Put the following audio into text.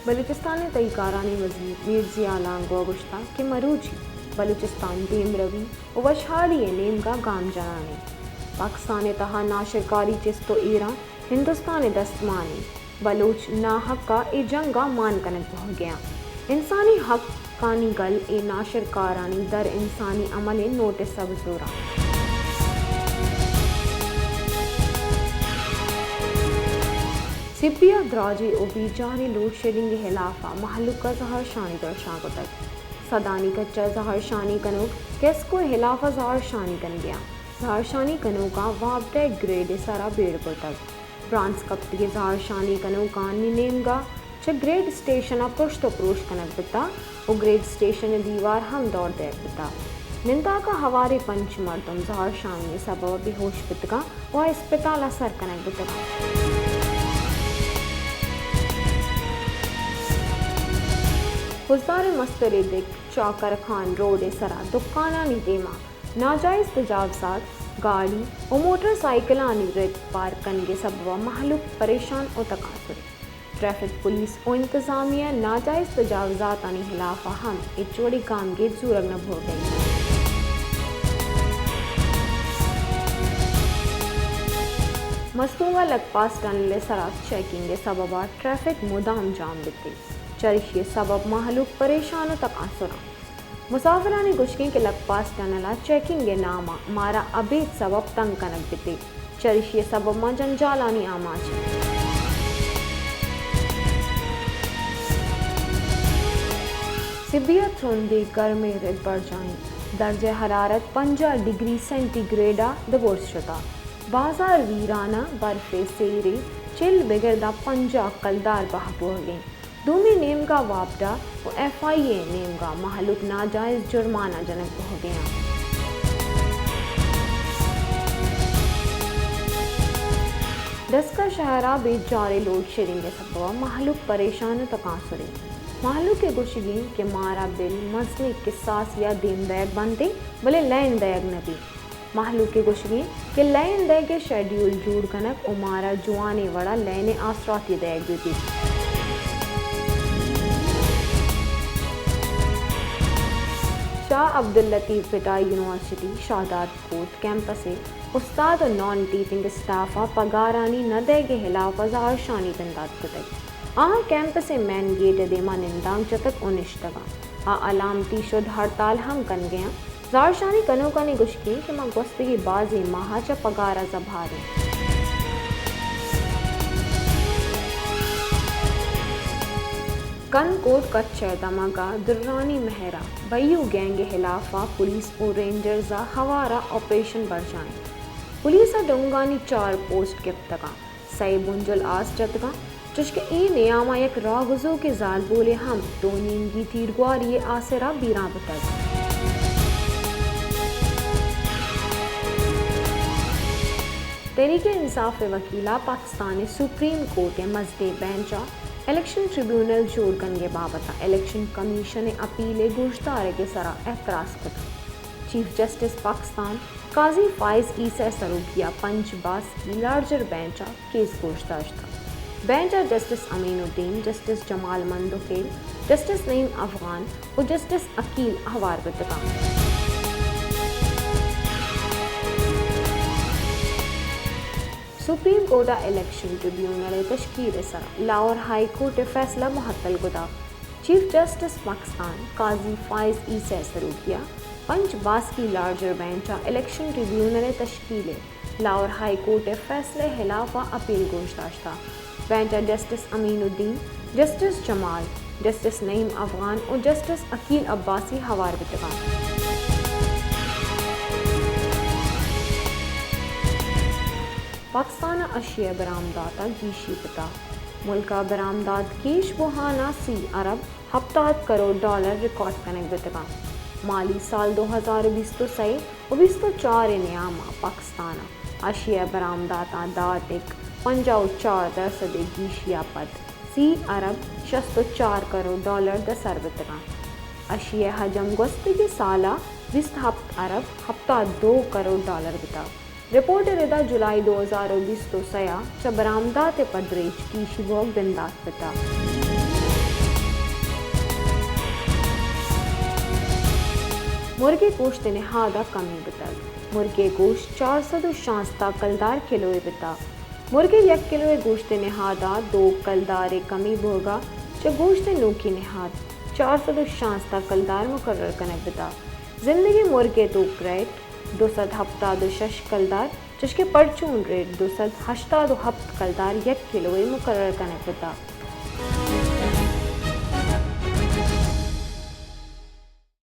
بلوچستان ءِ تہی کارانی وزیر میر ضیاء لانگو ءَ گوشتگ کہ مروچی بلوچستان دیمروی ءُ وشحالی ءِ نیمگ ءَ گام جنان اِنت۔ پاکستان ءِ تہا ناشرکاری چست ءُ ایران ہندوستان ءِ دست مان اِنت۔ بلوچ ناحق ءَ اے جنگ ءَ مان کنگ بوھگ ءَ اَنت۔ انسانی حقانی گل اے ناشرکارانی در انسانی عمل ءِ نوٹس ءَ بزوراں۔ سبی ءَ دراجیں ءُ بیجاریں لوڈشیڈنگ ءِ ہلاف ءَ مہلوک ءَ زہرشانی درشان کتگ۔ سدانی کچ ءَ زہرشانی کنوک کیسکو ءِ ہلاف ءَ زہرشانی کنگ ءَ اَنت۔ زہرشانی کنوکاں وابڈا ءِ گریڈ ءِ سرا بیڑ برتگ۔ برانز کپتگیں زہرشانی کنوکانی نیمگ ءَ چہ گریڈ اسٹیشن ءَ پرشت ءُ پروش کنگ بوتگ ءُ گریڈ اسٹیشن ءِ دیوار ہم دور دئیگ بوتگ۔ ننداک ءَ ہواریں پنچ مردم زہرشانی ءِ سبب ءَ بے ہوش بوتگ اَنت ءُ آ اسپتال ءَ سر کنگ بوتگ اَنت۔ خضدار ءِ مستریں دک چاکر خان روڈ ءِ سرا دکانانی دیما ناجائز تجاوزات، گاڑی ءُ موٹر سائیکلانی رد پارک کنگ ءِ سبب ءَ مہلوک پریشان ءُ تکانسر اِنت۔ ٹریفک پولیس ءُ انتظامیہ ءِ ناجائز تجاوزاتانی ہلاف ءَ ہم ہچ وڑیں گامگیج زورگ نہ بوگ ءَ اِنت۔ مستونگ ءَ لکپاس ٹنل ءِ سرا چیکنگ ءِ سبب ءَ ٹریفک مدام جام بیت۔ چریشی ءِ سبب مہلوک پریشان ءُ تکانسر اَنت۔ مسافرانی گوشگ اِنت کہ لکپاس ٹنل ءَ چیکنگ ءِ نام ءَ مارا ابید سبب تنگ کنگ بیت۔ چریشی ءِ سبب ما جنجالانی آماچ ایں۔ سبی ءَ ترندیں گرمیں رد برجاہ اِنت۔ درجہ حرارت پنجاہ ڈگری سینٹی گریڈ ءَ دگرس شتگ۔ بازار ویران اَنت، برف ءِ سیرے چل بگر داں پنجاہ کلدار بہا بوگ ءَ اِنت۔ دومی نیمگ ءَ واپڈا ءُ ایف آئی اے نیمگ ءَ مہلوک ناجائز جرمانہ جنگ بوگ ءَ اَنت۔ ڈسکہ شہر ءَ بیجاریں لوڈشیڈنگ ءِ سبب ءَ مہلوک پریشان ءُ تکانسر اِنت۔ مہلوک ءِ گوشگ اِنت کہ مارا بل مزنیں کساسے ءَ دیم دئیگ بنت اِنت، بلے لین دئیگ نہ بیت۔ مہلوک ءِ گوشگ اِنت کہ لین دئیگ ءِ شیڈیول جوڑ کنگ ءُ مارا جوانیں وڑ ءَ لین ءِ آسراتی دئیگ بہ بیت۔ شاہ عبداللطیف بھٹہ یونیورسٹی شاہداد کوٹ کیمپس ءِ استاد ءُ نان ٹیچنگ اسٹاف ءَ پگارانی نہ دئیگ ءِ ہلاف ءَ زہرشانی بندات کتگ۔ آہاں کیمپس ءِ مین گیٹ ءِ دیما نندانک جتگ ءُ نشتگ اَنت۔ آ علامتی شد ہڑتال ہم کنگ ءَ اَنت۔ زہرشانی کنوکانی گوشگ اِنت کہ ما گوستگیں بازیں ماہ ءَ چہ پگار ءَ زبہر ایں۔ کندکوٹ کچھ ءِ دمگ ءَ درانی مہر ءَ بئیو گینگ ءِ ہلاف ءَ پولیس ءُ رینجرز ءِ ہوار ءَ آپریشن برجاہ اِنت۔ پولیس ءَ ڈونگانی چار پوسٹ گپتگ اَنت۔ سئے بنجل آس جتگ اَنت، چوشکہ اے نیام ءَ یک راہگوزوکیں زالبولے ہم دو نیمگی تیرگواری ءِ آسر ءَ بیران بوتگ۔ تحریک انصاف ءِ وکیل ءَ پاکستان ءِ سپریم کورٹ ءِ مزنیں بینچ ءَ الیکشن ٹریبیونل جوڑ کنگ ءِ بابت ءَ الیکشن کمیشن ءِ اپیل ءِ گوشدارگ ءِ سرا اعتراض کتگ۔ چیف جسٹس پاکستان قاضی فائز عیسی سروکی ءَ پنچ باسکی لارجر بینچ ءَ کیس گوش داشتگ۔ بینچ ءَ جسٹس امین الدین، جسٹس جمال مندوخیل، جسٹس نعیم افغان ءُ جسٹس عقیل ہوار بوتگ اَنت۔ سپریم کورٹ ءَ الیکشن ٹریبیونل ءِ تشکیل ءِ سرا لاہور ہائی کورٹ ءِ فیصلہ معطل کتگ۔ چیف جسٹس پاکستان قاضی فائز عیسی سروکی ءَ پنچ باسکی لارجر بینچ ءَ الیکشن ٹریبیونل ءِ تشکیل ءِ لاہور ہائی کورٹ ءِ فیصلہ ءِ ہلاف ءَ اپیل گوش داشتگ۔ بینچ ءَ جسٹس امین الدین، جسٹس جمال، جسٹس نعیم افغان ءُ جسٹس عقیل عباسی ہوار بوتگ اَنت۔ پاکستان ءَ اشیاء برآمدات ءَ گیشی کتگ۔ ملک ءَ برآمدات گیش بوہان ءَ سی ارب ہپتاد کروڑ ڈالر ریکارڈ کنگ بوتگ اَنت۔ مالی سال دو ہزار ءُ بیست ءُ سئے ءُ بیست ءُ چار ءِ نیام ءَ پاکستان ءَ اشیاء برآمداتاں دات ءِ پنجاہ ءُ چار درسد ءِ گیشی ءَ پد سی ارب شست ءُ چار کروڑ ڈالر دسر بوتگ اَنت۔ اشیاء ءِ حجم گوستگیں سال ءَ بیست ہپت ارب ہپتاد دو کروڑ ڈالر بوتگ۔ رپورٹ ءِ ردا جولائی دو ہزار ءُ بیست ءُ سئے ءَ چہ برآمدات ءِ پدریچ گیشی بوگ بندات بوتگ۔ مرگ ءِ گوشت ءِ نہاد ءَ کمی بوتگ۔ مرگ ءِ گوشت چار سد ءُ شانزدہ کلدار کلو ءَ بوتگ۔ مرگ ءِ یک کلو ءِ گوشت ءِ نہاد ءَ دو کلدار ءِ کمی بوگ ءَ چہ گوشت ءِ نوکیں نہاد چار سد ءُ شانزدہ کلدار مقرر کنگ بوتگ۔ زندگیں مرگ ءِ توک ریٹ دو سد ہپتاد ءُ شش کلدار، چشکہ پرچون ریٹ دو سد ہشتاد ءُ ہپت کلدار یک کلو ءَ مقرر کنگ بوتگ۔